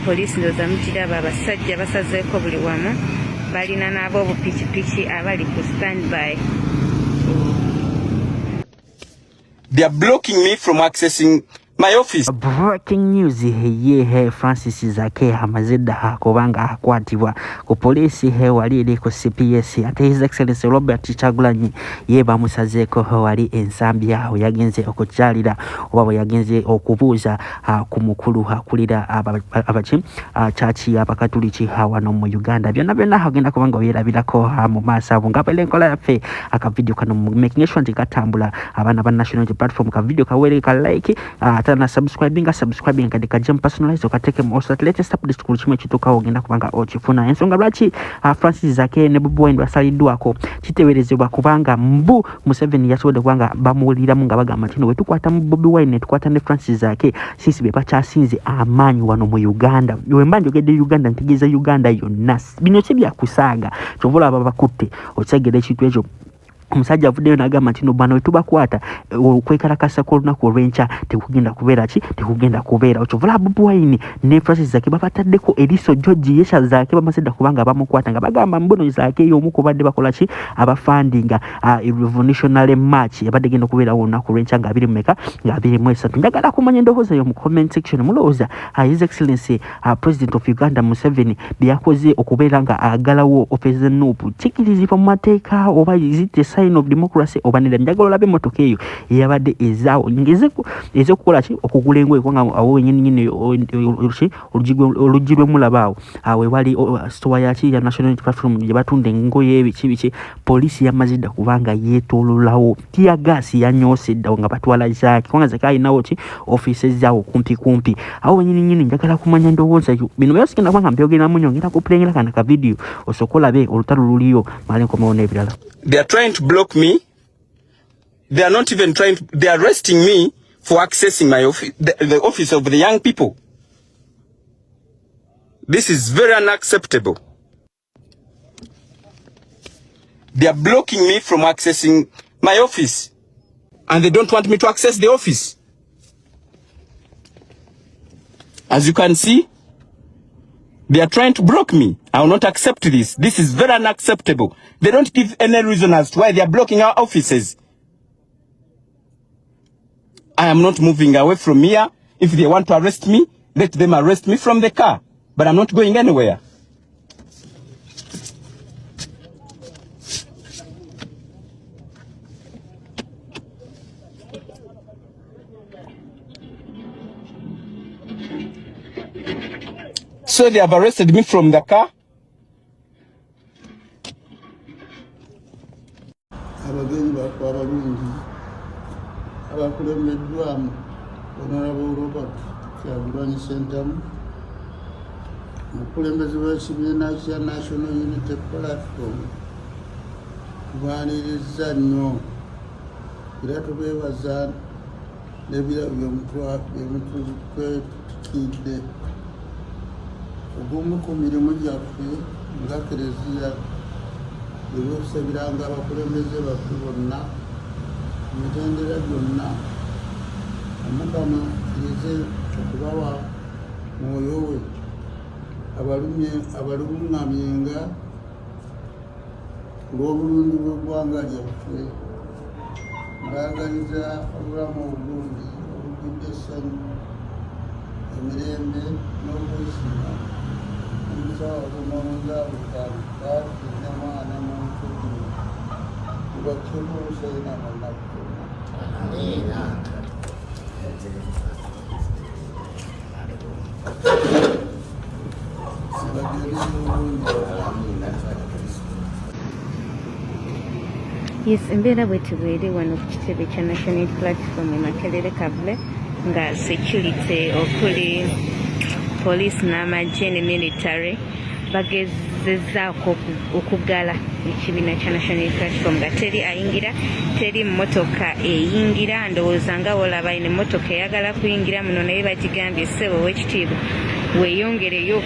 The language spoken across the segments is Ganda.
Poliisi ndowooza mugiraba, abasajja basazeeko buli wamu, balina n'ab'obupikipiki abali ku standby. They are blocking me from accessing my office. Breaking news ye Francis Zaake amaze dda kubanga akwatibwa ku poliisi wali eri ku CPS, ate His Excellency Robert Kyagulanyi ye bamusazeeko wali ensambi awo yagenze okukyalira oba bwe yagenze okubuuza ku mukulu akulira abaki kyaki y'Abakatuliki wano mu Uganda. Byonna byonna ogenda kubanga obyerabirako mu maaso abo nga bwera enkola yaffe. Akavidiyo kano making sure nti katambula abaana ba National Unity Platform, ka video kawere ka like, ate na subscribing, subscribing kadi kajja mu personalize okateeke mu also latest updates ku kimu ekituukawo ogenda kubanga okifuna. Ensonga lwaki Francis Zaake ne Bobi Wine basaliddwako kiteeberezebwa kubanga mbu Museveni yasobodde kubanga bamuwuliramu nga bagamba nti no bwe tukwata mu Bobi Wine ne tukwata ne Francis Zaake, since be bakyasinze amaanyi wano mu Uganda. Wemba njogedde Uganda, ntegeeza Uganda yonna. Bino si byakusaaga, kyova olaba bakutte okitegeera ekintu ekyo. Omusajja avuddeyo n'agamba nti no bano wetubakwata okwekalakasa kw'olunaku olw'enkya tekugenda kubeera ki, tekugenda kubeera. Kyova olaba Bobi Wine ne Francis Zaake babataddeko eriiso. George Yesha Zaake bamaze dda kubanga bamukwata nga bagamba mbuno Zaake y'omu ku badde bakola ki, abafundinga revolutionary march ebadde genda okubeerawo olunaku olw'enkya nga abiri mumeka, nga 23. Njagala kumanya endowooza yo mu comment section. Mulowooza His Excellency President of Uganda Museveni byeyakoze okubeera nga agalawo office za NUP kikirizibwa mu mateeka oba is it a sign of democracy oba nedda? Njagala olabe emmotoka eyo eyabadde ezaawo eze okukola ki, okugula engoye, kubanga awo wenyini nyini oluggi lwemulaba awo awo ewali store yaki ya National Unity Platform gye batunda engoye biki biki. Poliisi yamaze dda kubanga yeetoololawo, tear gas yanyoose dda nga batwala Zaake, kubanga Zaake alinawo ki, ofiisi zaawo kumpi kumpi awo wenyini nyini. Njagala kumanya ndowooza yo. Bino byose genda kubanga mbyogeramu nnyo, ngenda kupulengera kana ka video osooke olabe olutalo luliyo, male nkomewo n'ebirala. They are trying to block me. They are not even trying to, they are arresting me for accessing my office, the office of the young people. This is very unacceptable. They are blocking me from accessing my office and they don't want me to access the office. As you can see, they are trying to block me. I will not accept this. This is very unacceptable. They don't give any reason as to why they are blocking our offices. I am not moving away from here. If they want to arrest me, let them arrest me from the car. But I'm not going anywhere. So they have arrested me from the car. Abagenyi baffe abalungi abakulembeddwamu Honorable Robert Kyagulanyi Ssentamu, omukulembeze w'ekibiina kya National Unity Platform, tubaaniriza nnyo era tubeebaza n'ebirabo byemutwetutikidde. Ogumu ku mirimu gyaffe nga Kereziya ebyokusabiranga abakulembeze baffe bonna ku mitendera gyonna, Omukama akkirize okubawa Mwoyo we abaluŋŋamyenga ku lw'obulungi bw'eggwanga lyaffe. Mbaagaliza obulamu obulungi obujjudde essanyu, emirembe n'okwesiima. Omukisa wa Katonda Omuyinza Taata ne Mwana n'Omutuukirivu gubakkeko olusayina n'olunaku lwonna. Amiina. Bagende bulungi. Yes, embeera bweti bweri wano ku kitebe kya National Unity Platform e Makerere Kavule, nga security okuli police n'amagye ne military bagezezzaako okuggala ekibiina kya National Unity Platform, nga teri ayingira, teri mmotoka eyingira. Ndowooza nga wolaba ino emmotoka eyagala kuyingira muno, naye bagigambye, "Ssebo ow'ekitiibwa, weeyongereyo,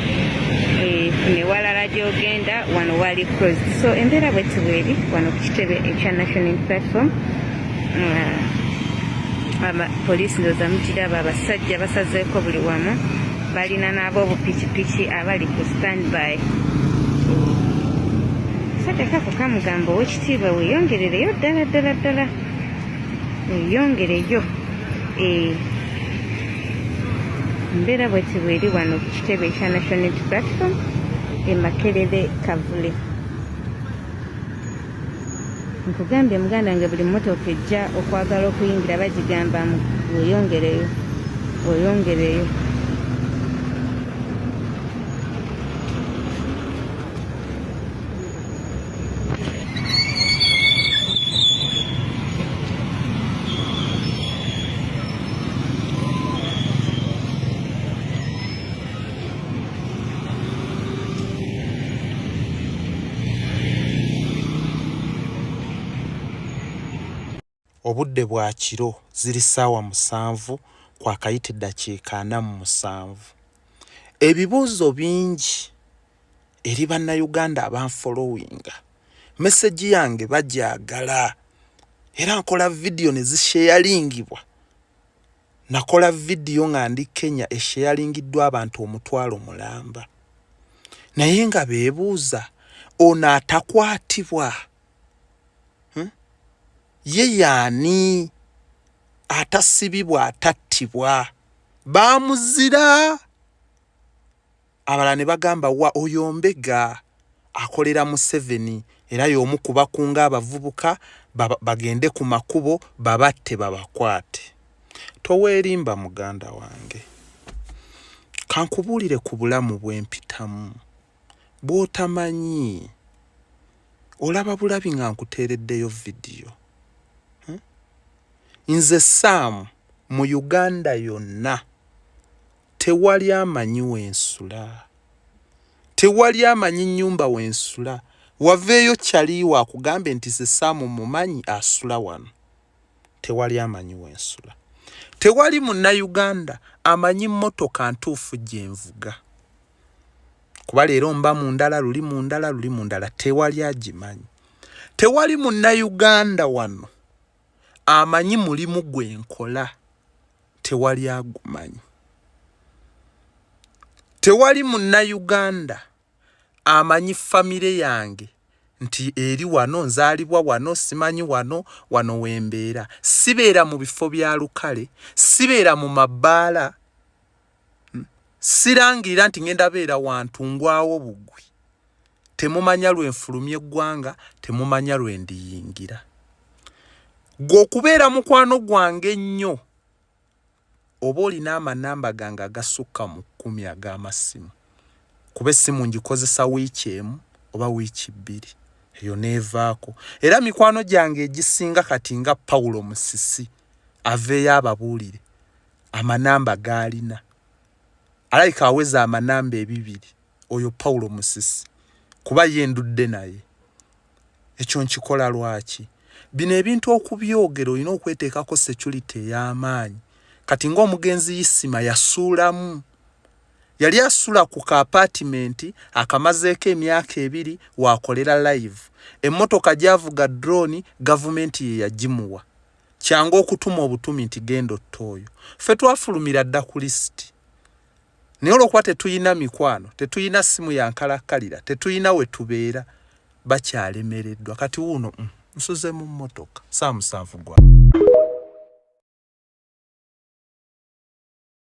fune walala gy'ogenda, wano wali closed." So embeera bweti bweri wano ku kitebe ekya National Unity Platform. Poliisi ndowooza mugiraba, abasajja basazeeko buli wamu. Balina n'ab'obupikipiki abali ku standby. Sadakako kamugamba owekitiibwa weeyongerereyo ddala ddala ddala weeyongereyo. Eh, mbeera bweti bweri wano ku kitebe ekya National Unity Platform e Makerere Kavule. Nkugambye muganda wange buli mmotoka ejja okwagala okuyingira bagigamba weyongereyo weyongereyo. Obudde bwa kiro, ziri ssaawa musanvu kwakayita eddakiika 47. Ebibuuzo bingi eri Bannayuganda abanfolowinga. Mesegi yange bagyagala era nkola vidiyo ne zisheyalingibwa. Nakola vidiyo nga ndi Kenya esheyalingiddwa abantu 100,000 naye nga beebuuza ono atakwatibwa hmm? Ye yaani atasibibwa atattibwa baamuzira Abalala ne bagamba wa oyo mbega akolera Museveni era y'omu ku bakunga abavubuka bagende ku makubo babatte babakwate. Toweerimba muganda wange. Kankubuulire ku bulamu bwe mpitamu bw'otamanyi. Olaba bulabi nga nkuteereddeyo vidiyo. Hmm? Nze Sam mu Uganda yonna Tewali amanyi wensula. Tewali amanyi nyumba wensula. Waveeyo chaliiwo akugambe nti ze Sam mumanyi asula wano. Tewali amanyi wensula. Tewali munnayuganda amanyi mmotoka ntuufu gye nvuga. Kuba leero mba mu ndala, luli mu ndala, luli mu ndala. Tewali agimanyi. Tewali munnayuganda wano amanyi mulimu gwe nkola. Tewali agumanyi. Tewali munnayuganda amanyi famire yange nti eri wano, nzaalibwa wano, simanyi wano, wano wembeera. Sibeera mu bifo bya lukale, sibeera mu mabbaala, sirangirira nti ngenda beera wantu ngwawo bugwi. Temumanya lwe nfulumya eggwanga, temumanya lwe ndiyingira. Gwe okubeera mukwano gwange ennyo oba olina amanamba gange agasukka mu kkumi ag'amasimu, kuba essimu ngikozesa wiiki emu oba wiiki bbiri eyo n'evaako. Era mikwano gyange egisinga kati nga Paulo Musisi aveeyo ababuulire amanamba g'alina, alabika aweza amanamba ebibiri oyo Paulo Musisi, kuba ye ndudde naye. Ekyo nkikola lwaki? Bino ebintu okubyogera olina okweteekako security ey'amaanyi. Kati ng'omugenzi Isima yasuulamu. Yali asula ku ka apartment akamazeeko emyaka ebiri w'akolera live. Emmotoka gy'avuga drone gavumenti ye yagimuwa. Kyangu okutuma obutumi nti genda otte oyo. Ffe twafulumira dda ku lisiti. Naye olw'okuba tetulina mikwano, tetulina ssimu ya nkalakkalira, tetulina we tubeera, bakyalemereddwa. Kati wuuno nsuze mu mmotoka saa musanvu gwa.